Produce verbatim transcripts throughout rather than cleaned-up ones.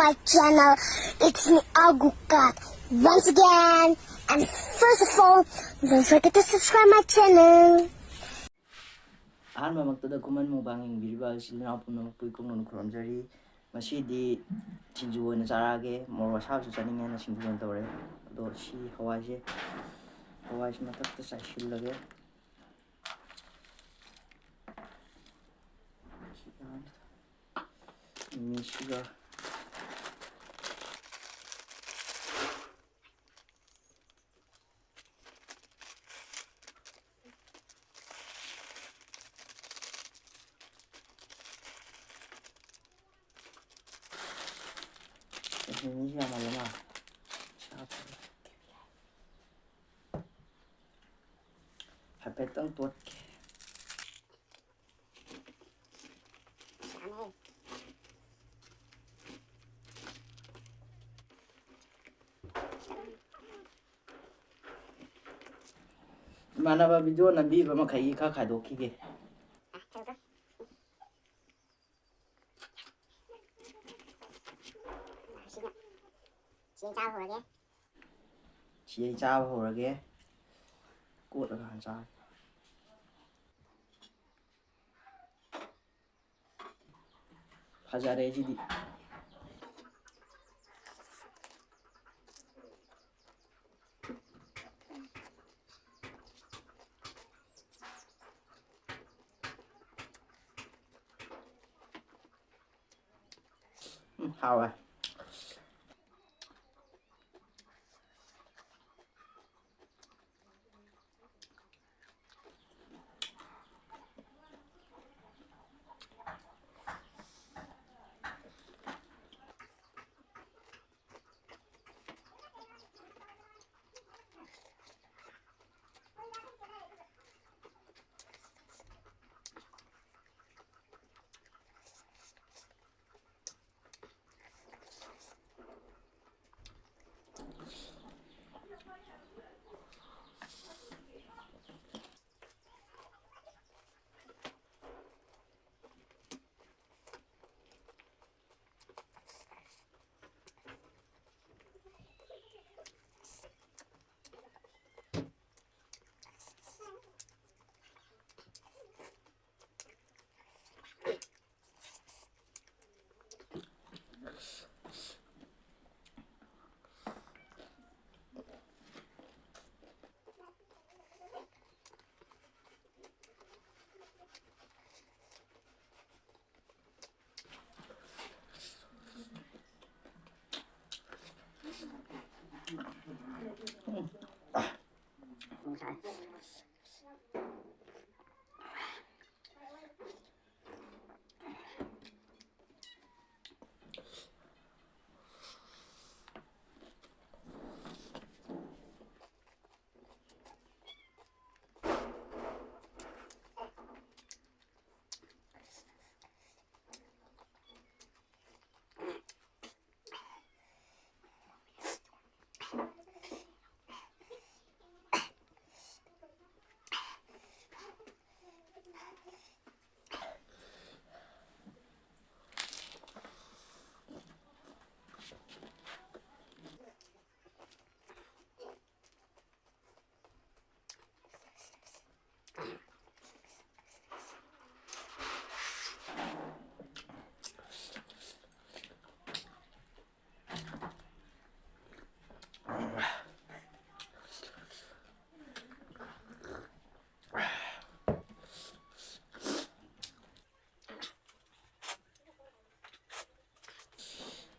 My channel, it's me, Agukat, once again. And first of all, don't forget to subscribe my channel. ꯑꯍꯥꯟꯕꯃꯛꯇꯗ ꯈꯨꯃꯟ ꯃꯨꯛꯕꯥꯡ ꯌꯦꯡꯕꯤꯔꯤꯕ ꯏꯆꯤꯜ ꯏꯅꯥꯎ ꯄꯨꯝꯅꯃꯛꯄꯨ ꯏꯀꯣꯛꯅꯅ ꯈꯨꯔꯨꯝꯖꯔꯤ꯫ ꯉꯁꯤꯗꯤ ꯁꯤꯡꯖꯨ ꯑꯣꯏꯅ ꯆꯥꯔꯛꯑꯒꯦ꯫ ꯃꯣꯔꯣꯛ ꯑꯁꯥꯕꯁꯨ ꯆꯥꯅꯤꯡꯉꯦꯅ ꯁꯤꯡꯖꯨ ꯑꯣꯏꯅ ꯇꯧꯔꯦ꯫ ꯑꯗꯣ ꯁꯤ ꯍꯋꯥꯏꯁꯦ, ꯍꯋꯥꯏꯁꯦ ꯃꯊꯛꯇ ꯆꯥꯏꯁꯤꯜꯂꯒꯦ꯫ ꯃꯤꯁꯤꯒ ꯃꯤꯁꯤ ꯌꯥꯝꯃꯜꯂꯦꯅ꯫ ꯍꯥꯏꯐꯦꯠꯇꯪ ꯇꯣꯠꯀꯦ꯫ ꯏꯃꯥꯟꯅꯕ ꯚꯤꯗꯤꯑꯣ ꯅꯝꯕꯤꯕ ꯃꯈꯩꯒꯤ ꯈꯔ ꯈꯥꯏꯗꯣꯛꯈꯤꯒꯦ꯫ ꯁꯤ ꯑꯩ ꯆꯥꯕ ꯍꯧꯔꯒꯦ꯫ ꯀꯣꯠꯂꯒ ꯍꯥꯟꯅ ꯆꯥꯒꯦ꯫ ꯐꯖꯔꯦ ꯁꯤꯗꯤ꯫ ꯎꯝ, ꯍꯥꯎꯋꯦ꯫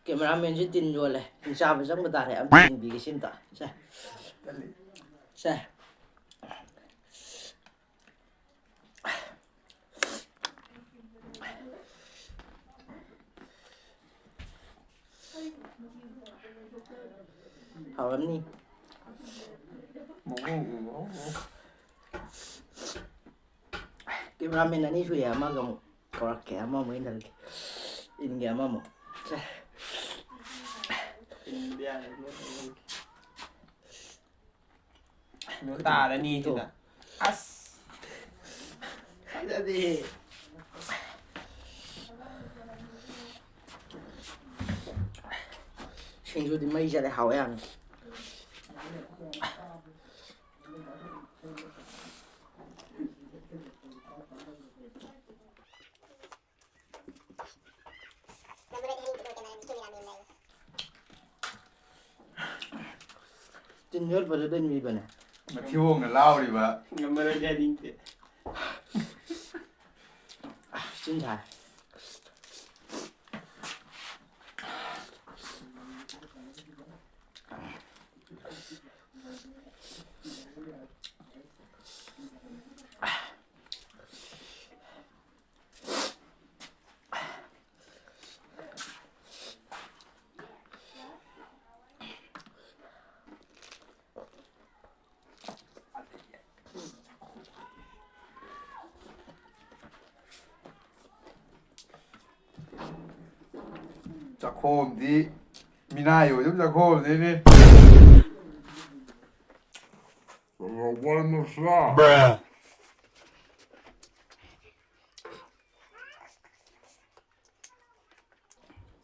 ꯀꯦꯃꯦꯔꯥꯃꯦꯟꯁꯦ ꯇꯤꯟ ꯌꯣꯜꯂꯦ꯫ ꯇꯤꯟ ꯆꯥꯕ ꯆꯪꯕ ꯇꯥꯔꯦ꯫ ꯑꯝꯇ ꯌꯦꯡꯕꯤꯒꯦ ꯁꯤ ꯑꯝꯇ꯫ ꯁꯦ꯫ ꯁꯦ꯫ ꯍꯥꯎꯔꯝꯅꯤ꯫ ꯀꯦꯃꯦꯔꯥꯃꯦꯟ ꯑꯅꯤ ꯁꯨꯏꯌꯦ, ꯑꯃꯒ ꯑꯃꯨꯛ ꯀꯧꯔꯛꯀꯦ, ꯑꯃꯃꯨꯛ ꯏꯟꯍꯜꯂꯒꯦ꯫ ꯏꯟꯒꯦ ꯑꯃꯃꯨꯛ꯫ ꯁꯦ꯫ ꯏꯟꯕ ꯌꯥꯔꯦ, ꯂꯣꯏ ꯏꯟꯍꯜꯂꯒꯦ꯫ ꯀꯩꯅꯣ ꯇꯥꯔꯅꯤ ꯁꯤꯗ꯫ ꯑꯁ꯫ ꯐꯖꯗꯦꯍꯦ꯫ ꯁꯤꯡꯖꯨꯗꯤ ꯃꯩ ꯆꯠꯂꯦ, ꯍꯥꯎꯋꯦ ꯌꯥꯝꯅ꯫ ꯇꯤꯟ ꯌꯣꯠꯄꯗꯨꯗ ꯅꯤꯕꯅꯦ꯫ ꯃꯊꯤꯕꯣꯡꯅ ꯂꯥꯎꯔꯤꯕ꯫ ꯉꯝꯃꯔꯣꯏꯗꯤ ꯍꯥꯏꯅꯤꯡꯗꯦ꯫ ꯆꯤꯟ ꯁꯥꯏ꯫ ꯆꯥꯛꯈꯣꯝꯗꯤ ꯃꯤꯅꯥꯏ ꯑꯣꯏꯗꯕ ꯆꯥꯛꯈꯣꯝꯅꯤꯅꯦ꯫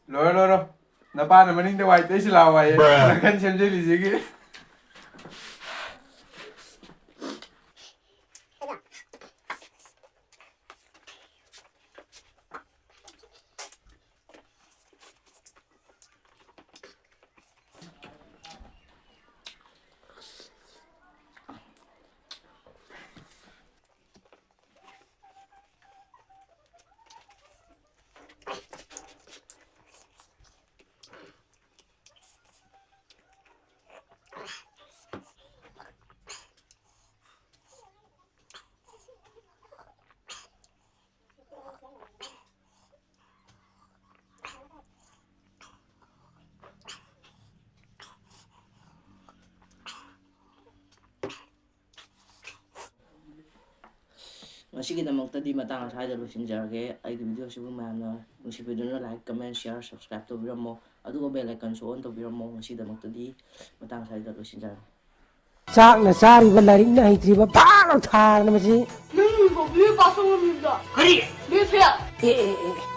ꯂꯣꯏꯔꯣ, ꯂꯣꯏꯔꯣ꯫ ꯅꯄꯥꯅ ꯃꯅꯤꯡꯗ ꯋꯥꯏ ꯇꯩꯁꯤ ꯂꯥꯛꯑꯣ ꯍꯥꯏꯌꯦ꯫ ꯅꯥꯀꯟ ꯁꯦꯝꯖꯤꯜꯂꯤꯁꯤꯒꯤ꯫ ꯉꯁꯤꯒꯤꯗꯃꯛꯇꯗꯤ ꯃꯇꯥꯡ ꯑꯁ꯭ꯋꯥꯏꯗ ꯂꯣꯏꯁꯤꯟꯖꯔꯒꯦ꯫ ꯑꯩꯒꯤ video ꯁꯤꯕꯨ ꯃꯌꯥꯝꯅ ꯅꯨꯡꯁꯤꯕꯤꯗꯨꯅ like, comment, share, subscribe ꯇꯧꯕꯤꯔꯝꯃꯣ, ꯑꯗꯨꯒ bell icon ꯁꯨ on ꯇꯧꯕꯤꯔꯝꯃꯣ꯫ ꯉꯁꯤꯗꯃꯛꯇꯗꯤ ꯃꯇꯥꯡ ꯑꯁ꯭ꯋꯥꯏꯗ ꯂꯣꯏꯁꯤꯟꯖꯔꯒꯦ꯫ ꯆꯥꯛꯅ ꯆꯥꯔꯤꯕ, ꯂꯥꯏꯔꯤꯛꯅ ꯍꯩꯇ꯭ꯔꯤꯕ, ꯄꯥꯛꯅ ꯊꯥꯔꯅ ꯃꯁꯤ꯫ ꯅꯪ ꯕꯤ ꯑꯦ ꯄꯥꯁ ꯇꯧꯕ ꯃꯤꯗꯣ? ꯀꯔꯤ? B A fail. A, A, A.